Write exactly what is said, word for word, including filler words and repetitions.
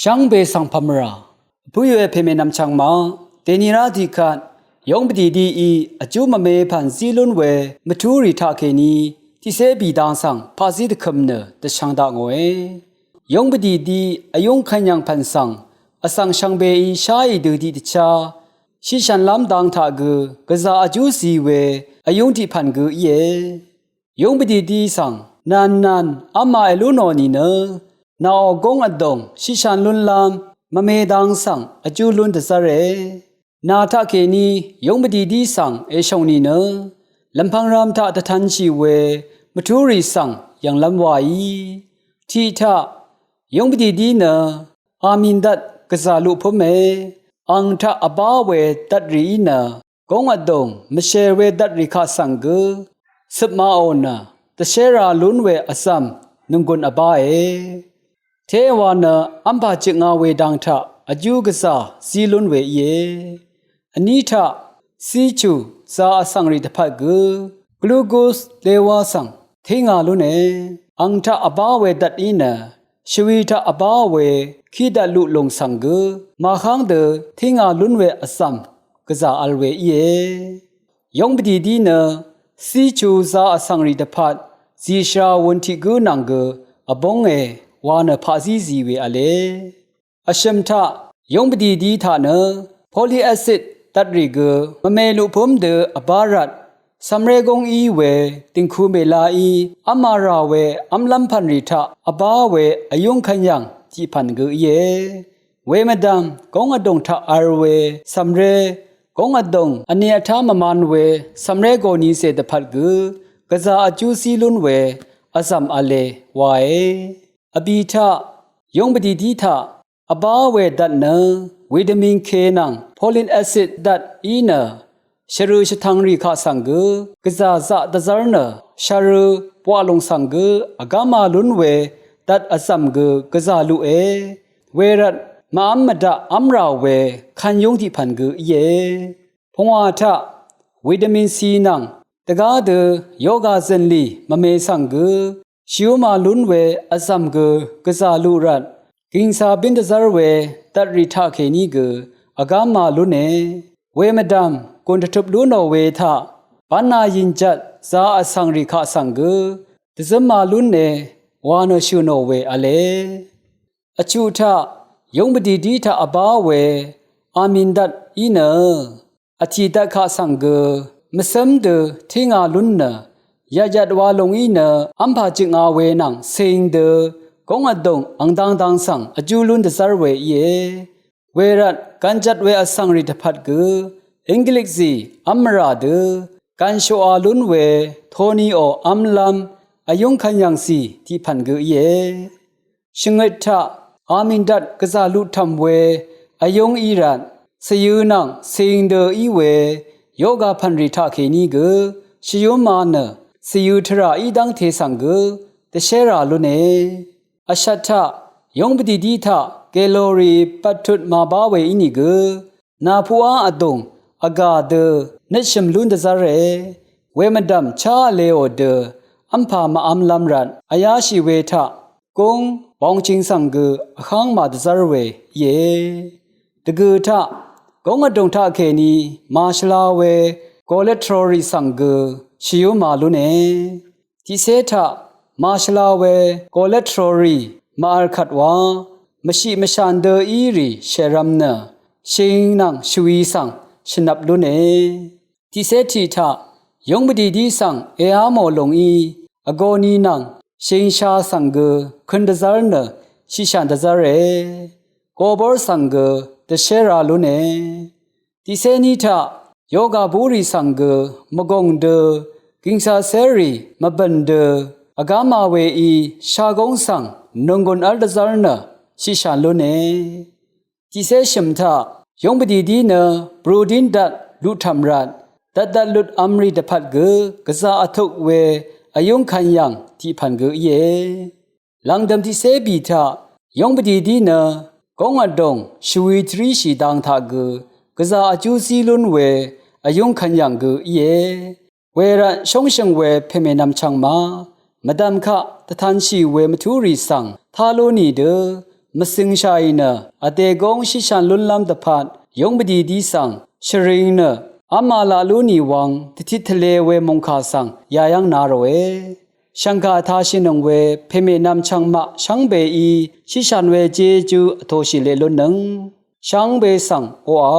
Shvngbe svng pvmvrà vpǿ we pèmè nvmchvng ma, dèni rá tiqkvt yóng pvdìdíí vjú mvme pv̀n zí lún we mvtúrì taqkèní tiqcé bìdang svng paqzí dvkø̀m nø dvshvng dakngòe. Yóng pvdìdí vyúng kvnyv̀ng pv̀n svng vsvng shvngbeí sháì dø tiqdvchá shiqshv̀nlv́m dang taq gø gvzà vjú zi we vyúng tiq pv̀n gø íe. Yúng pvdìdí svng nv̀nnv̀n v́mā èlú nò nìnø, nàò góng vdòng shiqshv̀n lúnlv́m mvme dang svng vjú lún dvzv́re. Nà taqkèní yúng pvdìdí svng èshòng nìnø, lv̀mpv̄ng rv̄m taq dvtv̄nshì we mvtúrì svng yv̀nglv́m waí. Tiq taq, yúng pvdìdí nø amindvt gvzà luq pǿme. Ang taq vbá we dvtrìí nø góng vdòng mvshèr we dvtrì kaq svng gø cøpmaqò nø dvshérā lún we vzv̀m nònggùn vbáe. Téwa nø v́mpà jøknga we dang taq vjú gvzà zí lún we íe. Vní taq, cíchù za vsvngrì dvpvt gø glugus léwá svng tínga lúne. Ang taq vbá we dvt í nø shvwi taq vbá we kí dvt luq lùng svng gø màháng dø tínga lún we vzv̀m gvzà vl we íe. Yóng pvdìdí nø cíchū za vsvngrì dvpvt zìshvra wun tiq gǿ nvng gø vbónge wa nø paqzí zì we v̄le. Vshø̀m taq, yóng pvdìdí taq nø polyacid dvtrì gø mvme luqpǿm dø vbá rvt cv̀mré góng í we dìngku mèlaí v́mā rà we v́mlv́m pv̀nrì taq vbá we vyúng kvnyv̀ng tiq pv̀n gø íe. Wemvdv̀m góng vdùng taq vl we cv̀mré góng vdùng vnē vtá mvman we cv̀mré gòni cè dvpvt gø gvzà vjú zí lún we vzv̀m v̄le wae. Vbì taq, yúng pvdìdí taq vbá we dvt nø vitamin K nvng folic acid dvt í nø shvrø shvtvngrì kaq svng gø gvzà zaq dvzv́r nø shvrø bwaq lùng svng gø vgáma lún we dvt vzv̀m gø gvzà luqe. Wervt màv́m mvdaq v́mrà we kvn yúng tiq pv̀n gø íe. Pungwà taq, vitamin C nvng dvgá dø yoga zø̀nlì mvme svng gø shvyúma lún we vzv̀m gø gvzà luq rvt gìngsa bín dvzv́r we dvtrì taqkèní gø vgáma lúne. Wemvdv̀m gùn dvtøp lú nò we taq bv́na yìnjvt za vsvngrì kaq svng gø dvzǿma lúne wa nø shø̀ nò we v̄le. Vchuq taq, yúng pvdìdí taq vbá we amindvt í nø vtì dvt kaq svng gø mvcǿm dø tínga lún nø yvtyvt wa lùng í nø v́mpà jøknga we nvng cing dø góng vdùng angdang dang svng vjú lún dvzv́r we íe. Wervt gvnjvt we vsvngrì dvpvt gø inglikzì v́m mvrà dø gv̀nshoqa lún we toniò v́mlv́m vyúng kvnyv̀ngcì tiq pv̀n gø íe. Shvngøt taq amindvt gvzà luq tv̀m we vyúng í rvt cvyø̄ nvng cing dø í we yoga pv̀nrì taqkèní gø shvyúma nø cvyø̄ tvrà í dv́ngte svng gø dvshérà lúne. Vshvt taq, yúng pvdìdí taq kalori bvttut màbá we ínìgø nàpuqá vdùng vgà dø nøtshø̀m lún dvzv́re. Wemvdv̀m chá vleò dø v́mpà màvmlv̄m rvt vyáshì we taq gúng bongching svng gø vháng màdvzv́r we íe. Dvgø̀ taq, góng vdùng taqkèní màshvla we cholesterolrì svng gø shvyúma lúne. Tiqcé taq, màshvla we cholesterolrì màvl kvt wa mvshiq mvshan dø írì shèrvm nø shing nvng shvwi svng shvnvp lúne. Tiqcé tiq taq, yúng pvdìdí svng èá mò lùng í vgōni nvng shingsha svng gø køn dvzv́r nø shiqshàn dvzv́re. Gobór svng gø dvshérā lúne. Tiqcé ní taq, yoga búrì svng gø mvgùng dø gìngsa cérì mvbø̀n dø vgáma weí shagóng svng nònggùn v́l dvzv́r nø shiqshàn lúne. Tiqcé shø̀m taq, yúng pvdìdí nø brudín dvt luqtv̀m rvt dvtdvt lutv̄m rì dvpvt gø gvzà vtuk we vyúng kvn yv̀ng tiqpv̀n gø íe. Lv̀ngdø̀m tiqcé bì taq, yúng pvdìdí nø góng vdùng shvwi tvríshì dang taq gø gvzà vjú zí lún we vyúng kvn yv̀ng gø íe. Wervt shóngshø̀ng we pèmènvm chv̀ngma mvdv̀m kaq dvtanshì we mvtúrì svng tá lú nìdø Mvsøngshàì nø vdè góng shíshàn lúnlv́m dvpvt yúng pvdìdí svng shvring nø v́m màlaq lú nì wvng dvtit tvlē we mòngkà svng yayv́ng na ròe. Shv̀ngkà vtashìnøng we pèmènvm chvngmaq shvngbeí shíshàn we jejú vtoshì leq lúnnøng shvngbe svng oqà